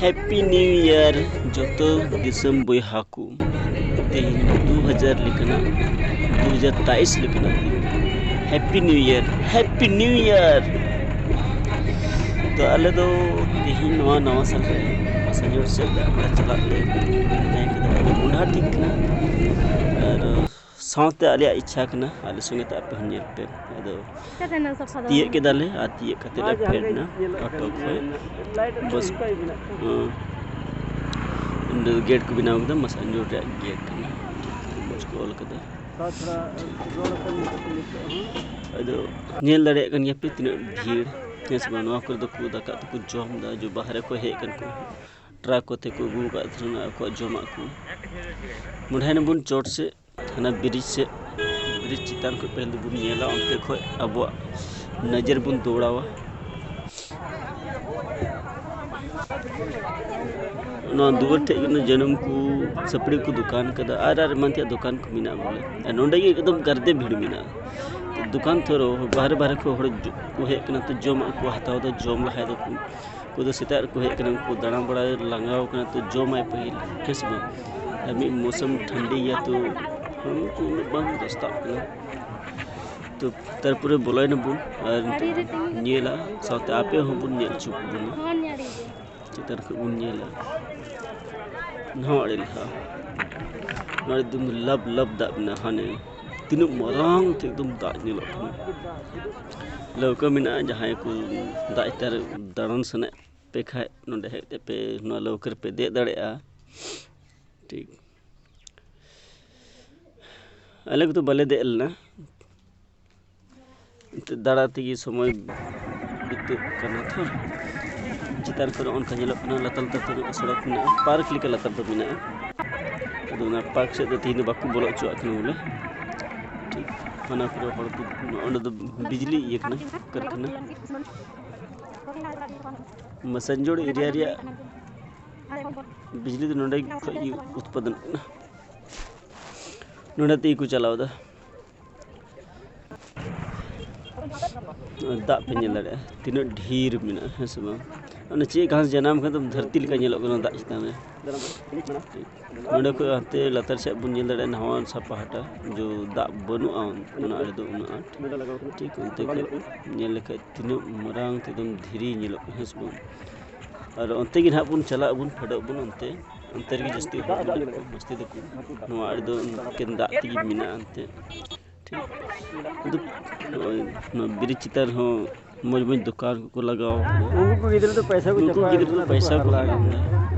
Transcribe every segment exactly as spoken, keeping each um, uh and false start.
Happy New Year ᱡᱚᱛᱚ ᱫᱤᱥᱚᱢ ᱵᱚᱭᱦᱟ ᱠᱚ᱾ ᱛᱮᱦᱮᱧ ᱫᱩ ᱦᱟᱡᱟᱨ ᱞᱮᱠᱟᱱᱟᱜ, ᱫᱩ ᱦᱟᱡᱟᱨ ᱛᱮᱭᱤᱥ ᱞᱮᱠᱟᱱᱟᱜ ᱫᱤᱱ᱾ Happy New Year, Happy New Year᱾ ᱛᱚ ᱟᱞᱮ ᱫᱚ ᱛᱮᱦᱮᱧ ᱱᱚᱣᱟ ᱱᱟᱣᱟ ᱥᱟᱞ ᱨᱮ ᱢᱟᱥᱟᱧᱡᱳᱲ ᱥᱮᱫ ᱫᱟᱬᱟ ᱵᱟᱲᱟ ᱪᱟᱞᱟᱜ ᱞᱮ ᱢᱚᱱᱮ ᱠᱮᱫᱟ᱾ ᱟᱫᱚ ᱢᱚᱱᱦᱟ ᱴᱷᱤᱠ ᱠᱟᱱᱟ᱾ ᱟᱨ ᱥᱟᱶᱛᱮ ᱟᱞᱮᱭᱟᱜ ᱤᱪᱪᱷᱟ ᱠᱟᱱᱟ, ᱟᱞᱮ ᱥᱚᱸᱜᱮ ᱛᱮ ᱟᱯᱮ ᱦᱚᱸ ᱧᱮᱞ ᱯᱮ᱾ ᱟᱫᱚ ᱛᱤᱭᱟᱹᱜ ᱠᱮᱫᱟᱞᱮ ᱟᱨ ᱛᱤᱭᱟᱹᱜ ᱠᱟᱛᱮ ᱞᱮ ᱯᱷᱮᱰ ᱮᱱᱟ ᱚᱴᱳ ᱠᱷᱚᱱ᱾ ᱵᱟᱥ, ᱚᱸ, ᱚᱸᱰᱮ ᱜᱮᱴ ᱠᱚ ᱵᱮᱱᱟᱣ ᱠᱮᱫᱟ, ᱢᱟᱥᱟᱧᱡᱳᱲ ᱨᱮᱭᱟᱜ ᱜᱮᱴ ᱠᱟᱱᱟ᱾ ᱢᱚᱡᱽ ᱠᱚ ᱚᱞ ᱠᱟᱫᱟ᱾ ᱟᱫᱚ ᱧᱮᱞ ᱫᱟᱲᱮᱭᱟᱜ ᱠᱟᱱ ᱜᱮᱭᱟ ᱯᱮ ᱛᱤᱱᱟᱹᱜ ᱵᱷᱤᱲ, ᱦᱮᱸ ᱥᱮ ᱵᱟᱝ? ᱱᱚᱣᱟ ᱠᱚᱨᱮ ᱫᱚ ᱠᱚ ᱫᱟᱠᱟ ᱩᱛᱩ ᱠᱚ ᱡᱚᱢ ᱮᱫᱟ, ᱡᱚ ᱵᱟᱦᱨᱮ ᱠᱷᱚᱱ ᱦᱮᱡ ᱟᱠᱟᱱ ᱠᱚ ᱴᱨᱟᱠ ᱠᱚᱛᱮ ᱠᱚ ᱟᱹᱜᱩ ᱟᱠᱟᱫ ᱛᱟᱦᱮᱱᱟ ᱟᱠᱚᱣᱟᱜ ᱡᱚᱢᱟᱜ ᱠᱚ᱾ ᱢᱚᱱᱮ ᱱᱟᱵᱚᱱ ᱪᱚᱴ ᱥᱮᱫ, ᱦᱟᱱᱟ ᱵᱨᱤᱡᱽ ᱥᱮᱫ, ᱵᱨᱤᱡᱽ ᱪᱮᱛᱟᱱ ᱠᱷᱚᱱ ᱯᱟᱹᱦᱤᱞ ᱫᱚᱵᱚᱱ ᱧᱮᱞᱟ, ᱚᱱᱛᱮ ᱠᱷᱚᱱ ᱟᱵᱚᱣᱟᱜ ᱱᱚᱡᱚᱨ ᱵᱚᱱ ᱫᱚᱲᱟᱣᱟ᱾ ᱱᱚᱣᱟ ᱫᱩᱣᱟᱹᱨ ᱴᱷᱮᱡ ᱜᱮ ᱡᱟᱹᱱᱩᱢ ᱠᱚ, ᱥᱟᱹᱯᱲᱤ ᱠᱚ ᱫᱚᱠᱟᱱ ᱠᱟᱫᱟ, ᱟᱨ ᱟᱨ ᱮᱢᱟᱱ ᱛᱮᱭᱟᱜ ᱫᱚᱠᱟᱱ ᱠᱚ ᱢᱮᱱᱟᱜᱼᱟ ᱵᱚᱞᱮ᱾ ᱟᱨ ᱱᱚᱸᱰᱮ ᱜᱮ ᱮᱠᱫᱚᱢ ᱜᱟᱨᱫᱮ ᱵᱷᱤᱲ ᱢᱮᱱᱟᱜᱼᱟ᱾ ᱫᱚᱠᱟᱱ ᱛᱚ ᱵᱟᱦᱨᱮ ᱵᱟᱦᱨᱮ ᱠᱷᱚᱱ ᱦᱚᱲ ᱠᱚ ᱦᱮᱡ ᱠᱟᱱᱟ, ᱛᱚ ᱡᱚᱢᱟᱜ ᱠᱚ ᱦᱟᱛᱟᱣ ᱮᱫᱟ, ᱡᱚᱢ ᱞᱟᱦᱟᱭ ᱫᱟᱠᱚ᱾ ᱩᱱᱠᱩ ᱫᱚ ᱥᱮᱛᱟᱜ ᱨᱮᱠᱚ ᱦᱮᱡ ᱠᱟᱱᱟ, ᱩᱱᱠᱩ ᱫᱟᱬᱟ ᱵᱟᱲᱟᱭ ᱞᱟᱸᱜᱟᱣ ᱠᱟᱱᱟ, ᱛᱚ ᱡᱚᱢᱟᱭ ᱯᱟᱹᱦᱤᱞ, ᱦᱮᱸ ᱥᱮ ᱵᱟᱝ? ᱟᱨ ᱢᱤᱫ ᱢᱳᱥᱚᱢ ᱴᱷᱟᱱᱰᱤ ᱜᱮᱭᱟ, ᱛᱚ ᱦᱚᱲᱢᱚ ᱠᱚ ᱩᱱᱟᱹᱜ ᱵᱟᱝ ᱫᱚᱥᱛᱟᱜ ᱠᱟᱱᱟ᱾ ᱛᱚ ᱛᱟᱨᱯᱚᱨᱮ ᱵᱚᱞᱚᱭ ᱱᱟᱵᱚᱱ ᱟᱨ ᱱᱤᱛᱚᱜ ᱵᱚᱱ ᱧᱮᱞᱟ, ᱥᱟᱶᱛᱮ ᱟᱯᱮ ᱦᱚᱸᱵᱚᱱ ᱧᱮᱞ ᱦᱚᱪᱚ ᱵᱚᱱᱟ᱾ ᱪᱮᱛᱟᱱ ᱠᱷᱚᱱ ᱵᱚᱱ ᱧᱮᱞᱟ᱾ ᱱᱚᱣᱟ ᱟᱹᱰᱤ ᱞᱟᱦᱟ, ᱱᱚᱣᱟ ᱮᱠᱫᱚᱢ ᱞᱟᱵ ᱞᱟᱵ ᱫᱟᱜ ᱢᱮᱱᱟᱜᱼᱟ᱾ ᱦᱟᱱᱮ ᱛᱤᱱᱟᱹᱜ ᱢᱟᱨᱟᱝ ᱛᱮ ᱮᱠᱫᱚᱢ ᱫᱟᱜ ᱧᱮᱞᱚᱜ ᱠᱟᱱᱟ᱾ ᱞᱟᱹᱣᱠᱟᱹ ᱢᱮᱱᱟᱜᱼᱟ, ᱡᱟᱦᱟᱸᱭ ᱠᱚ ᱫᱟᱜ ᱪᱮᱛᱟᱱ ᱨᱮ ᱫᱟᱬᱟᱱ ᱥᱟᱱᱟᱭᱮᱫ ᱯᱮ ᱠᱷᱟᱡ, ᱱᱚᱰᱮ ᱦᱮᱡ ᱠᱟᱛᱮ ᱯᱮ ᱱᱚᱣᱟ ᱞᱟᱹᱣᱠᱟᱹ ᱨᱮᱯᱮ ᱫᱮᱡ ᱫᱟᱲᱮᱭᱟᱜᱼᱟ᱾ ᱴᱷᱤᱠ, ᱟᱞᱮ ᱠᱚᱫᱚ ᱵᱟᱞᱮ ᱫᱮᱡ ᱞᱮᱱᱟ᱾ ᱮᱱᱛᱮᱫ ᱫᱟᱬᱟ ᱛᱮᱜᱮ ᱥᱚᱢᱚᱭ ᱵᱤᱛᱟᱹᱜ ᱠᱟᱱᱟ ᱛᱚ᱾ ᱪᱮᱛᱟᱱ ᱠᱚᱨᱮ ᱚᱱᱠᱟ ᱧᱮᱞᱚᱜ ᱠᱟᱱᱟ, ᱞᱟᱛᱟᱨ ᱞᱟᱛᱟᱨ ᱛᱮ ᱢᱤᱫᱴᱮᱱ ᱥᱚᱲᱚᱠ ᱢᱮᱱᱟᱜᱼᱟ, ᱯᱟᱨᱠ ᱞᱮᱠᱟ ᱞᱟᱛᱟᱨ ᱫᱚ ᱢᱮᱱᱟᱜᱼᱟ᱾ ᱟᱫᱚ ᱚᱱᱟ ᱯᱟᱨᱠ ᱥᱮᱫ ᱫᱚ ᱛᱮᱦᱮᱧ ᱫᱚ ᱵᱟᱠᱚ ᱵᱚᱞᱚ ᱦᱚᱪᱚᱣᱟᱜ ᱠᱟᱱᱟ ᱵᱚᱞᱮ᱾ ᱴᱷᱤᱠ, ᱚᱱᱟ ᱠᱚᱨᱮ ᱦᱚᱲ ᱠᱚ, ᱚᱸᱰᱮ ᱫᱚ ᱵᱤᱡᱽᱞᱤ ᱤᱭᱟᱹ ᱠᱟᱱᱟ, ᱠᱟᱨᱠᱷᱟᱱᱟ᱾ ᱢᱟᱥᱟᱱᱡᱳᱲ ᱮᱨᱤᱭᱟ ᱨᱮᱭᱟᱜ ᱵᱤᱡᱽᱞᱤ ᱫᱚ ᱱᱚᱸᱰᱮ ᱠᱷᱚᱡ ᱜᱮ ᱩᱛᱯᱟᱫᱚᱱ ᱠᱟᱱᱟ, ᱱᱚᱸᱰᱮ ᱛᱮᱜᱮ ᱠᱚ ᱪᱟᱞᱟᱣ ᱮᱫᱟ᱾ ᱫᱟᱜ ᱯᱮ ᱧᱮᱞ ᱫᱟᱲᱮᱭᱟᱜᱼᱟ ᱛᱤᱱᱟᱹᱜ ᱰᱷᱮᱨ ᱢᱮᱱᱟᱜᱼᱟ, ᱦᱮᱸ ᱥᱮ ᱵᱟᱝ? ᱚᱱᱮ ᱪᱮᱫ ᱜᱷᱟᱥ ᱡᱟᱱᱟᱢ ᱠᱟᱱ ᱫᱷᱟᱹᱨᱛᱤ ᱞᱮᱠᱟ ᱧᱮᱞᱚᱜ ᱠᱟᱱᱟ ᱫᱟᱜ ᱪᱮᱛᱟᱱ ᱨᱮ᱾ ᱱᱚᱸᱰᱮ ᱠᱷᱚᱡ ᱦᱟᱱᱛᱮ ᱞᱟᱛᱟᱨ ᱥᱮᱫ ᱵᱚᱱ ᱧᱮᱞ ᱫᱟᱲᱮᱭᱟᱜᱼᱟ, ᱱᱟᱣᱟ ᱥᱟᱯᱟ ᱦᱟᱴᱟ, ᱡᱚ ᱫᱟᱜ ᱵᱟᱹᱱᱩᱜᱼᱟ ᱚᱱᱟ ᱟᱲᱮ ᱫᱚ ᱩᱱᱟᱹᱜ ᱟᱸᱴ᱾ ᱴᱷᱤᱠ ᱚᱱᱛᱮ ᱠᱷᱚᱡ ᱧᱮᱞ ᱞᱮᱠᱷᱟᱡ ᱛᱤᱱᱟᱹᱜ ᱢᱟᱨᱟᱝ ᱛᱮ ᱮᱠᱫᱚᱢ ᱫᱷᱤᱨᱤ ᱧᱮᱞᱚᱜ ᱠᱟᱱᱟ, ᱦᱮᱸ ᱥᱮ ᱵᱟᱝ? ᱟᱨ ᱚᱱᱛᱮ ᱜᱮ ᱱᱟᱦᱟᱜ ᱵᱚᱱ ᱪᱟᱞᱟᱜ ᱟᱵᱚᱱ, ᱯᱷᱮᱰᱚᱜ ᱟᱵᱚᱱ ᱚᱱᱛᱮ, ᱚᱱᱛᱮ ᱨᱮᱜᱮ ᱡᱟᱹᱥᱛᱤ ᱦᱚᱲ ᱢᱮᱱᱟᱜ ᱠᱚᱣᱟ, ᱡᱟᱹᱥᱛᱤ ᱫᱚᱠᱚ ᱱᱚᱣᱟ ᱟᱲᱮ ᱫᱚ ᱮᱠᱮᱱ ᱫᱟᱜ ᱛᱮᱜᱮ ᱢᱮᱱᱟᱜᱼᱟ ᱮᱱᱛᱮ᱾ ᱴᱷᱤᱠ᱾ ᱟᱫᱚ ᱱᱚᱜᱼᱚᱭ ᱱᱚᱣᱟ ᱵᱨᱤᱡᱽ ᱪᱮᱛᱟᱱ ᱨᱮᱦᱚᱸ ᱢᱚᱡᱽ ᱢᱚᱡᱽ ᱫᱚᱠᱟᱱ ᱠᱚᱠᱚ ᱞᱟᱜᱟᱣ ᱠᱟᱫᱟ᱾ ᱩᱱᱠᱩ ᱠᱚ ᱜᱤᱫᱽᱨᱟᱹ ᱫᱚ ᱯᱚᱭᱥᱟ ᱠᱚ ᱩᱱᱠᱩ ᱪᱟᱯᱟᱫ ᱜᱤᱫᱽᱨᱟᱹ ᱫᱚ ᱠᱟᱱᱟ, ᱯᱚᱭᱥᱟ ᱠᱚ ᱦᱟᱞᱟᱝ ᱮᱫᱟ᱾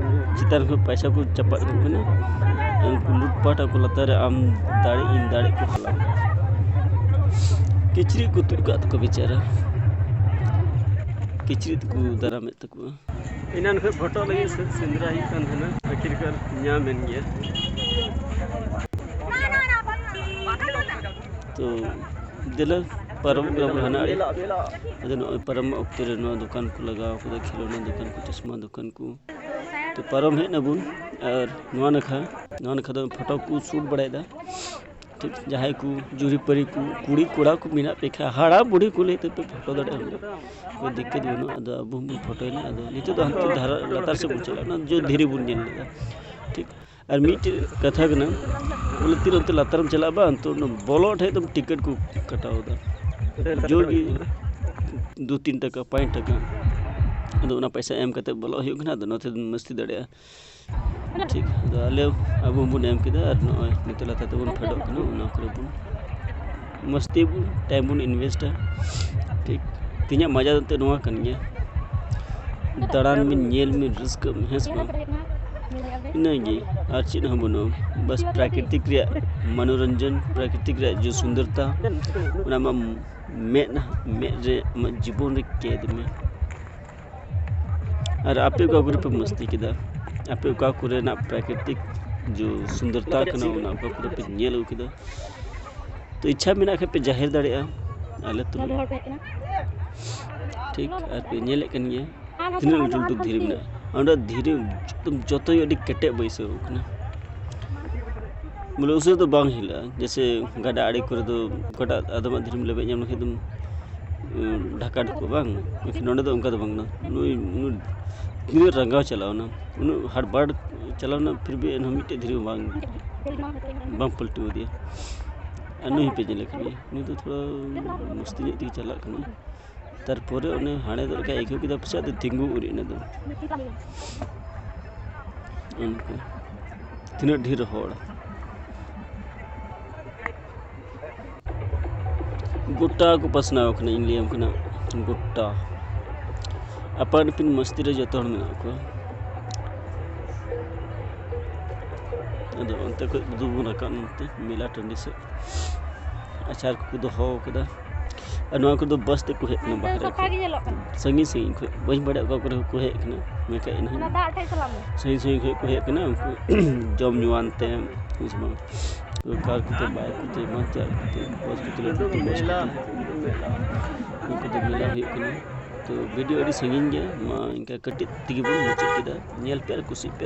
ᱪᱮᱛᱟᱱ ᱠᱷᱚᱱ ᱯᱚᱭᱥᱟ ᱠᱚ ᱪᱟᱯᱟᱫ ᱠᱚ ᱠᱟᱱᱟ᱾ ᱩᱱᱠᱩ ᱞᱩᱴᱯᱟᱴ ᱟᱠᱚ ᱞᱟᱛᱟᱨ ᱨᱮ, ᱟᱢ ᱫᱟᱲᱮ ᱤᱧ ᱫᱟᱲᱮ ᱠᱚ ᱦᱟᱞᱟᱝ᱾ ᱠᱤᱪᱨᱤᱡ ᱠᱚ ᱛᱩᱫ ᱠᱟᱜ ᱛᱟᱠᱚ ᱵᱮᱪᱟᱨᱟ, ᱠᱤᱪᱨᱤᱡ ᱛᱮᱠᱚ ᱫᱟᱨᱟᱢᱮᱫ ᱛᱟᱠᱚᱣᱟ᱾ ᱮᱱᱟᱱ ᱠᱷᱚᱱ ᱯᱷᱳᱴᱳ ᱞᱟᱹᱜᱤᱫ ᱥᱮ-, ᱥᱮᱸᱫᱽᱨᱟ ᱦᱩᱭᱩᱜ ᱠᱟᱱ ᱛᱟᱦᱮᱱᱟ, ᱟᱹᱠᱷᱤᱨ ᱠᱟᱨ ᱧᱟᱢ ᱮᱱ ᱜᱮᱭᱟ᱾ ᱛᱚ ᱫᱮᱞᱟ ᱯᱟᱨᱚᱢᱚᱜ ᱠᱟᱱᱟ ᱵᱚᱱ ᱦᱟᱱᱟ ᱟᱲᱮ᱾ ᱟᱫᱚ ᱱᱚᱜᱼᱚᱭ ᱯᱟᱨᱚᱢᱚᱜ ᱚᱠᱛᱮ ᱨᱮ ᱱᱚᱣᱟ ᱫᱚᱠᱟᱱ ᱠᱚ ᱞᱟᱜᱟᱣ ᱠᱟᱫᱟ, ᱠᱷᱮᱞᱳᱱᱟ ᱫᱚᱠᱟᱱ ᱠᱚ, ᱪᱚᱥᱢᱟ ᱫᱚᱠᱟᱱ ᱠᱚ᱾ ᱛᱚ ᱯᱟᱨᱚᱢ ᱦᱮᱡ ᱱᱟᱵᱚᱱ ᱟᱨ ᱱᱚᱣᱟ ᱱᱟᱠᱷᱟ, ᱱᱚᱣᱟ ᱱᱟᱠᱷᱟ ᱫᱚ ᱯᱷᱳᱴᱳ ᱠᱚ ᱥᱩᱴ ᱵᱟᱲᱟᱭᱮᱫᱟ᱾ ᱴᱷᱤᱠ, ᱡᱟᱦᱟᱸᱭ ᱠᱚ ᱡᱩᱨᱤᱯᱟᱹᱨᱤ ᱠᱚ, ᱠᱩᱲᱤ ᱠᱚᱲᱟ ᱠᱚ ᱢᱮᱱᱟᱜ ᱯᱮ ᱠᱷᱟᱡ, ᱦᱟᱲᱟᱢ ᱵᱩᱲᱦᱤ ᱠᱚ ᱞᱟᱹᱭ ᱛᱮᱯᱮ ᱯᱷᱳᱴᱳ ᱫᱟᱲᱮᱭᱟᱜᱼᱟ, ᱠᱳᱭ ᱫᱤᱠᱠᱟᱛ ᱵᱟᱹᱱᱩᱜᱼᱟ᱾ ᱟᱫᱚ ᱟᱵᱚ ᱦᱚᱸᱵᱚᱱ ᱯᱷᱳᱴᱳᱭᱮᱱᱟ᱾ ᱟᱫᱚ ᱱᱤᱛᱚᱜ ᱫᱚ ᱦᱟᱱᱛᱮ ᱫᱷᱟᱨᱟ ᱞᱟᱛᱟᱨ ᱥᱮᱫ ᱵᱚᱱ ᱪᱟᱞᱟᱜ ᱠᱟᱱᱟ, ᱡᱚ ᱫᱷᱤᱨᱤ ᱵᱚᱱ ᱧᱮᱞ ᱞᱮᱫᱟ᱾ ᱴᱷᱤᱠ, ᱟᱨ ᱢᱤᱫᱴᱮᱡ ᱠᱟᱛᱷᱟ ᱠᱟᱱᱟ, ᱵᱚᱞᱮ ᱛᱤᱱ ᱚᱱᱛᱮ ᱞᱟᱛᱟᱨᱮᱢ ᱪᱟᱞᱟᱜᱼᱟ ᱵᱟᱝ, ᱛᱚ ᱚᱱᱟ ᱵᱚᱞᱚᱜ ᱴᱷᱮᱡ ᱫᱚ ᱴᱤᱠᱤᱴ ᱠᱚ ᱠᱟᱴᱟᱣ ᱮᱫᱟ, ᱡᱳᱨ ᱜᱮ ᱫᱩ ᱛᱤᱱ ᱴᱟᱠᱟ, ᱯᱟᱸᱪ ᱴᱟᱠᱟ᱾ ᱟᱫᱚ ᱚᱱᱟ ᱯᱚᱭᱥᱟ ᱮᱢ ᱠᱟᱛᱮ ᱵᱚᱞᱚᱜ ᱦᱩᱭᱩᱜ ᱠᱟᱱᱟ, ᱟᱫᱚ ᱱᱚᱛᱮ ᱫᱚᱢ ᱢᱟᱹᱥᱛᱤ ᱫᱟᱲᱮᱭᱟᱜᱼᱟ᱾ ᱴᱷᱤᱠ, ᱟᱫᱚ ᱟᱞᱮ ᱟᱵᱚ ᱦᱚᱸᱵᱚᱱ ᱮᱢ ᱠᱮᱫᱟ ᱟᱨ ᱱᱚᱜᱼᱚᱭ ᱱᱤᱛᱚᱜ ᱞᱟᱛᱟᱨ ᱛᱮᱵᱚᱱ ᱯᱷᱮᱰᱚᱜ ᱠᱟᱱᱟ, ᱚᱱᱟ ᱠᱚᱨᱮ ᱵᱚᱱ ᱢᱟᱹᱥᱛᱤ ᱵᱚᱱ, ᱴᱟᱭᱤᱢ ᱵᱚᱱ ᱤᱱᱵᱷᱮᱥᱴᱟ᱾ ᱴᱷᱤᱠ, ᱛᱮᱦᱮᱧᱟᱜ ᱢᱟᱡᱟ ᱫᱚ ᱮᱱᱛᱮᱫ ᱱᱚᱣᱟ ᱠᱟᱱ ᱜᱮᱭᱟ, ᱫᱟᱬᱟᱱ ᱢᱮ, ᱧᱮᱞ ᱢᱮ, ᱨᱟᱹᱥᱠᱟᱹᱜ ᱢᱮ, ᱦᱮᱸ ᱥᱮ ᱵᱟᱝ? ᱤᱱᱟᱹᱜᱮ, ᱟᱨ ᱪᱮᱫ ᱦᱚᱸ ᱵᱟᱹᱱᱩᱜᱼᱟ᱾ ᱵᱟᱥ ᱯᱨᱟᱠᱨᱤᱛᱤᱠ ᱨᱮᱭᱟᱜ ᱢᱚᱱᱳᱨᱚᱧᱡᱚᱱ, ᱯᱨᱟᱠᱨᱤᱛᱤᱠ ᱨᱮᱭᱟᱜ ᱡᱮ ᱥᱩᱱᱫᱚᱨᱛᱟ, ᱚᱱᱟ ᱟᱢᱟᱜ ᱢᱮᱫ, ᱢᱮᱫ ᱨᱮ, ᱟᱢᱟᱜ ᱡᱤᱵᱚᱱ ᱨᱮ ᱠᱮᱫ ᱢᱮ᱾ ᱟᱨ ᱟᱯᱮ ᱚᱠᱟ ᱠᱚᱨᱮ ᱯᱮ ᱢᱟᱹᱥᱛᱤ ᱠᱮᱫᱟ? ᱟᱯᱮ ᱚᱠᱟ ᱠᱚᱨᱮᱱᱟᱜ ᱯᱨᱟᱠᱨᱤᱛᱤᱠ ᱡᱮ ᱥᱩᱱᱫᱚᱨᱛᱟ ᱠᱟᱱᱟ, ᱚᱱᱟ ᱚᱠᱟ ᱠᱚᱨᱮ ᱯᱮ ᱧᱮᱞ ᱟᱹᱜᱩ ᱠᱮᱫᱟ? ᱛᱚ ᱤᱪᱪᱷᱟ ᱢᱮᱱᱟᱜ ᱠᱷᱟᱡ ᱯᱮ ᱡᱟᱦᱮᱨ ᱫᱟᱲᱮᱭᱟᱜᱼᱟ ᱟᱞᱮ ᱛᱩᱞᱩᱡ᱾ ᱴᱷᱤᱠ, ᱟᱨ ᱯᱮ ᱧᱮᱞᱮᱫ ᱠᱟᱱ ᱜᱮᱭᱟ ᱛᱤᱱᱟᱹᱜ ᱞᱟᱹᱴᱩ ᱞᱟᱹᱴᱩ ᱫᱷᱤᱨᱤ ᱢᱮᱱᱟᱜᱼᱟ᱾ ᱚᱸᱰᱮ ᱫᱷᱤᱨᱤ ᱮᱠᱫᱚᱢ ᱡᱚᱛᱚ ᱜᱮ ᱟᱹᱰᱤ ᱠᱮᱴᱮᱡ ᱵᱟᱹᱭᱥᱟᱹᱣ ᱠᱟᱱᱟ᱾ ᱵᱚᱞᱮ ᱩᱥᱟᱹᱨᱟ ᱫᱚ ᱵᱟᱝ ᱦᱤᱞᱟᱹᱜᱼᱟ, ᱡᱮᱭᱥᱮ ᱜᱟᱰᱟ ᱟᱲᱮ ᱠᱚᱨᱮ ᱫᱚ ᱚᱠᱟᱴᱟᱜ ᱟᱫᱚᱢᱟᱜ ᱫᱷᱤᱨᱤᱢ ᱞᱮᱵᱮᱫ ᱧᱟᱢ ᱞᱮᱠᱷᱟᱱ ᱫᱚᱢ ᱰᱷᱟᱠᱟ ᱰᱷᱩᱠᱩ ᱵᱟᱝ, ᱢᱮᱱᱠᱷᱟᱱ ᱱᱚᱰᱮ ᱫᱚ ᱚᱱᱠᱟ ᱫᱚ ᱵᱟᱝ ᱠᱟᱱᱟ᱾ ᱱᱩᱭ ᱱᱩᱭ ᱛᱤᱱᱟᱹᱜ ᱨᱟᱸᱜᱟᱣ ᱪᱟᱞᱟᱣᱱᱟ, ᱩᱱᱟᱹᱜ ᱦᱟᱴ ᱵᱟᱴ ᱪᱟᱞᱟᱣᱱᱟ, ᱯᱷᱤᱨ ᱵᱷᱤ ᱮᱱᱦᱚᱸ ᱢᱤᱫᱴᱮᱡ ᱫᱷᱤᱨᱤ ᱦᱚᱸ ᱵᱟᱝ ᱵᱟᱝ ᱯᱟᱞᱴᱤ ᱟᱫᱮᱭᱟ᱾ ᱟᱨ ᱱᱩᱭ ᱦᱚᱸᱯᱮ ᱧᱮᱞᱮ ᱠᱟᱱ ᱜᱮᱭᱟ, ᱱᱩᱭ ᱫᱚ ᱛᱷᱚᱲᱟ ᱢᱚᱥᱛᱤ ᱧᱚᱜ ᱛᱮᱜᱮ ᱪᱟᱞᱟᱜ ᱠᱟᱱᱟ᱾ ᱛᱟᱨᱯᱚᱨᱮ ᱚᱱᱮ ᱦᱟᱸᱰᱮ ᱫᱚ ᱞᱮᱠᱟ ᱟᱹᱭᱠᱟᱹᱣ ᱠᱮᱫᱟ, ᱯᱟᱥᱮᱡ ᱟᱫᱚ ᱛᱤᱸᱜᱩ ᱩᱨᱤᱡ ᱮᱱᱟ ᱫᱚ᱾ ᱚᱱᱠᱟ ᱛᱤᱱᱟᱹᱜ ᱰᱷᱮᱨ ᱦᱚᱲ, ᱜᱚᱴᱟ ᱠᱚ ᱯᱟᱥᱱᱟᱣ ᱠᱟᱱᱟ, ᱤᱧ ᱞᱟᱹᱭᱟᱢ ᱠᱟᱱᱟ, ᱜᱚᱴᱟ ᱟᱯᱟᱱ ᱟᱹᱯᱤᱱ ᱢᱟᱹᱥᱛᱤ ᱨᱮ ᱡᱚᱛᱚ ᱦᱚᱲ ᱢᱮᱱᱟᱜ ᱠᱚᱣᱟ᱾ ᱟᱫᱚ ᱚᱱᱛᱮ ᱠᱷᱚᱡ ᱫᱩ ᱵᱚᱱ ᱨᱟᱠᱟᱵ ᱱᱚᱛᱮ ᱢᱮᱞᱟ ᱴᱟᱺᱰᱤ ᱥᱮᱫ, ᱟᱪᱟᱨ ᱠᱚᱠᱚ ᱫᱚᱦᱚ ᱠᱟᱫᱟ᱾ ᱟᱨ ᱱᱚᱣᱟ ᱠᱚᱫᱚ ᱵᱟᱥ ᱛᱮᱠᱚ ᱦᱮᱡ ᱠᱟᱱᱟ ᱵᱟᱦᱨᱮ ᱥᱟᱯᱷᱟ ᱠᱷᱚᱡ, ᱜᱮ ᱧᱮᱞᱚᱜ ᱠᱟᱱᱟ᱾ ᱥᱟᱺᱜᱤᱧ ᱥᱟᱺᱜᱤᱧ ᱠᱷᱚᱡ, ᱵᱟᱹᱧ ᱵᱟᱲᱟᱭᱟ ᱚᱠᱟ ᱠᱚᱨᱮ ᱠᱚ ᱦᱮᱡ ᱠᱟᱱᱟ, ᱢᱮᱱᱠᱷᱟᱡ ᱤᱧ ᱦᱚᱸ ᱚᱱᱟ ᱫᱟᱜ ᱴᱷᱮᱡ ᱪᱟᱞᱟᱜ ᱢᱮ᱾ ᱥᱟᱺᱜᱤᱧ ᱥᱟᱺᱜᱤᱧ ᱠᱷᱚᱡ ᱠᱚ ᱦᱮᱡ ᱠᱟᱱᱟ ᱩᱱᱠᱩ ᱡᱚᱢ ᱧᱩᱣᱟᱱ ᱛᱮ, ᱦᱮᱸ ᱥᱮ ᱵᱟᱝ? ᱠᱟᱨ ᱠᱚᱛᱮ, ᱵᱟᱭᱤᱠ ᱠᱚᱛᱮ, ᱮᱢᱟᱱ ᱛᱮᱭᱟᱜ ᱠᱚᱛᱮ, ᱵᱟᱥ ᱠᱚᱛᱮ, ᱞᱟᱹᱴᱩ ᱞᱟᱹᱴᱩ ᱵᱟᱥ ᱠᱚᱛᱮ, ᱩᱱᱠᱩ ᱫᱚ ᱢᱮᱞᱟ ᱦᱩᱭᱩᱜ ᱠᱟᱱᱟ᱾ ᱛᱚ ᱵᱷᱤᱰᱤᱭᱳ ᱟᱹᱰᱤ ᱥᱟᱺᱜᱤᱧ ᱜᱮᱭᱟ, ᱢᱟ ᱤᱱᱠᱟ ᱠᱟᱹᱴᱤᱡ ᱛᱮᱜᱮ ᱵᱚᱱ ᱢᱩᱪᱟᱹᱫ ᱠᱮᱫᱟ᱾ ᱧᱮᱞ ᱯᱮ ᱟᱨ ᱠᱩᱥᱤᱜ ᱯᱮ᱾